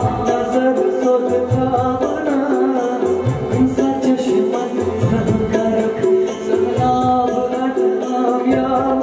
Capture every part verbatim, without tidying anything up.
نظر سوٚد تھاوان، یِم سا چشمن زنٛگ کرکھ سہلاب اَتھ کامیاب۔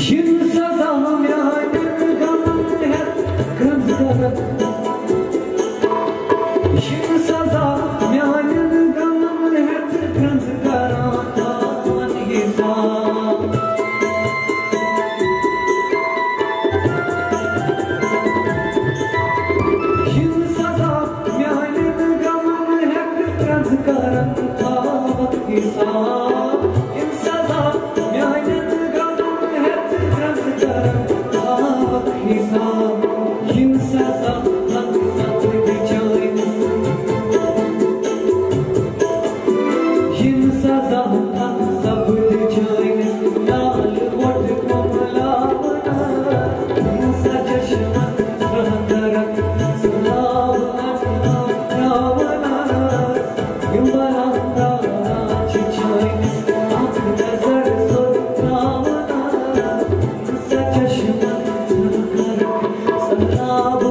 یِم سزا میانٮ۪ن غمن ہٮ۪تھ گٔنٛز کران۔ یِم سزا میانٮ۪ن غمن ہٮ۪تھ گٔنٛز کران تھاوان حساب۔ یِم سزا میانٮ۪ن غمن ہٮ۪تھ گٔنٛز کران تھاوان حساب۔ یِم سزا میانٮ۪ن غمن ہٮ۪تھ گٔنٛز کران تھاوان حساب۔ یِم سزا ہم سپدِ چٲنِس۔ یِم سزا ہم سپدِ چٲنِس۔ لال وۄٹھ کۄملاونس۔ یِم سا چشمن سرٛنٛدرن سہلاب اَتھ ترٛاونس۔ یِم بلان تاران چھِ چٲنِس۔ اکھ نظر سوٚد ترٛاونس۔ یِم سا چشمن سرٛنٛدرن سہلاب